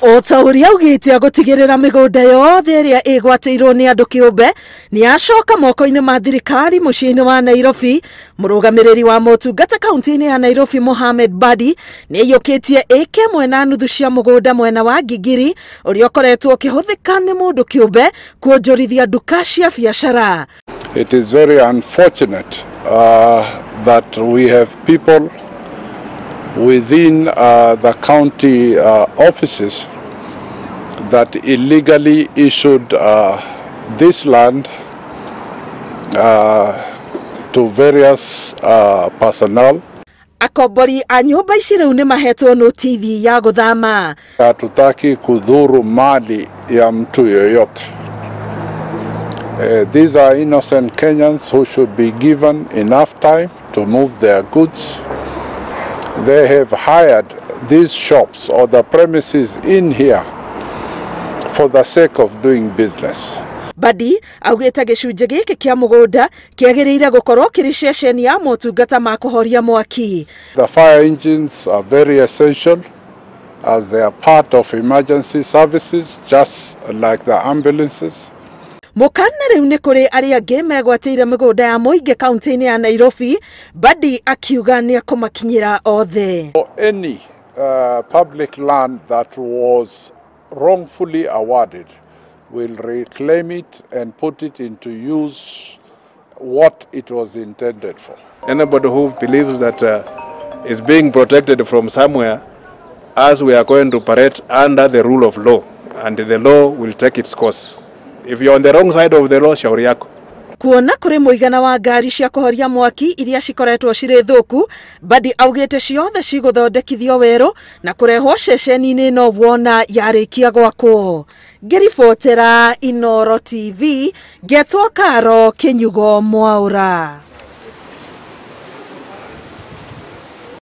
O ta ũrĩa augĩte agũtigĩrĩra mĩgũnda yothe ĩrĩa ĩgwatĩirwo nĩ andũ kĩũmbe nĩ acoka moko-inĩ ma thirikari mũciĩ-inĩ wa Nairobi. Mũrũgamĩrĩri wa motungata kaunti-inĩ ya Nairobi Mohamed Badi nĩ aiyũkĩtie ĩka 1.5 cia mũgũnda mwena wa Gigiri ũrĩa ũkoretwo ũkĩhũthĩka nĩ mũndũ kĩũmbe kuonjorithia nduka cia biacara. It is very unfortunate that we have people within the county offices that illegally issued this land to various personnel. Akombori a nyũmba ici rĩu nĩ mahetwo notithi ya gũthama. Hatutaki kudhuru mali ya mtu yoyote. These are innocent Kenyans who should be given enough time to move their goods. They have hired these shops or the premises in here for the sake of doing business. Badi augĩte gĩcunjĩ gĩkĩ kĩa mũgũnda kĩagĩrĩire gũkorwo kĩrĩ ceceni ya motungata ma kũhoria mwaki. The fire engines are very essential as they are part of emergency services, just like the ambulances. Mũkana rĩu nĩ kũrĩ arĩa angĩ megwatĩire mĩgũnda ya mũingĩ kaunti-inĩ ya Nairobi. Badi akiuga nĩ ekũmakinyĩra othe. For any public land that was wrongfully awarded, we'll reclaim it and put it into use what it was intended for. Anybody who believes that is being protected from somewhere, as we are going to operate under the rule of law, and the law will take its course. If you're on the wrong side of the law, shauri yako. Kuona kũrĩ mũigana wa ngari cia kũhoria mwaki iria cikoretwo cirĩ thũku, Badi augĩte ciothe cigũthondekithio werũ na kũrehwo ceceni-inĩ ĩno wona yarĩkia gwakwo. Ngĩribotera Inooro TV, ngetwo Karo Kinyugo Mwaura.